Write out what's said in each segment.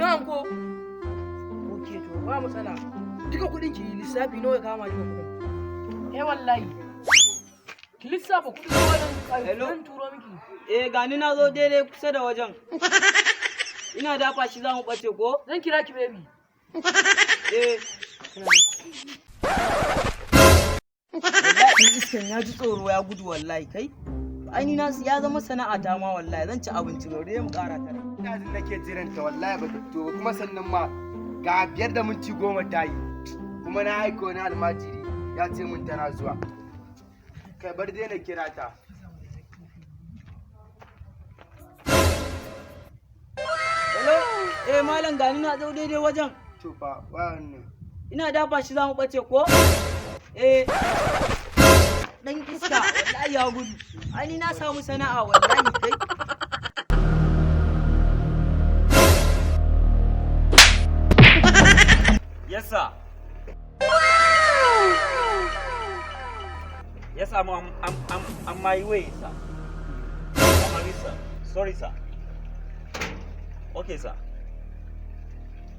Kudin anko? Ok, to ba matsala. Duka kudin ki lissafi nawa ya kama duka kudin? Eh wallahi. Ki lissafa kudin wannan Hello? zan turo miki. Eh, gani na zo daidai kusa da wajen. Ina dafa shi za mu ɓace ko? Zan kira ki, baby. Eh. Wallahi ɗan iskan ya ji tsoro ya gudu wallahi kai. Ai ni na ya zama sana'a ta ma wallahi, zan ci abinci, bare mu ƙara tare. Ina jin nake jiran ta, wallahi ba ta fito ba. Kuma sannan ma ga 5:50 ta yi, kuma na aika wani almajiri ya ce mun tana zuwa. Kai, bar dai na kira ta. Hello? Eh malam, gani na zo daidai wajen. To fa wannan. Ina dafa shi za mu ɓace ko? Eh. Dan iska wallahi ya gudu. Ai ni na samu sana'a wallahi kai. Yes, sir. Yes, I'm on my way, sir. On my way, sir. Sorry, sir. Okay, sir.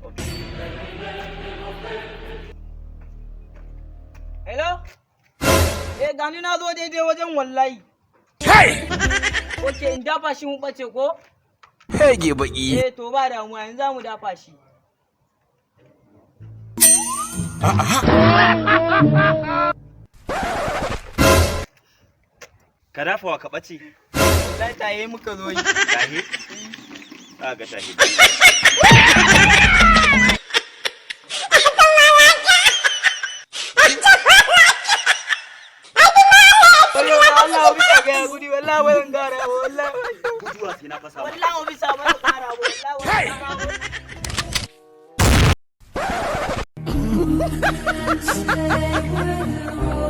Okay. Hello? Eh, gani na zo daidai wajen wallahi. Okay, in dafa shi mu ɓace ko? Hege baki. Eh, to ba damuwa, yanzu za mu dafa shi. Ka dafa wa ka ɓace. Wallahi taye muka zo yi. Tahe? Za ga tahe. Wallahi Allah bisa ga ya gudu, wallahi ba zan gara ba wallahi. Guduwa sai na fasa ma. Wallahi bisa ba zan kara ba wallahi ba zan kara ba. Stay with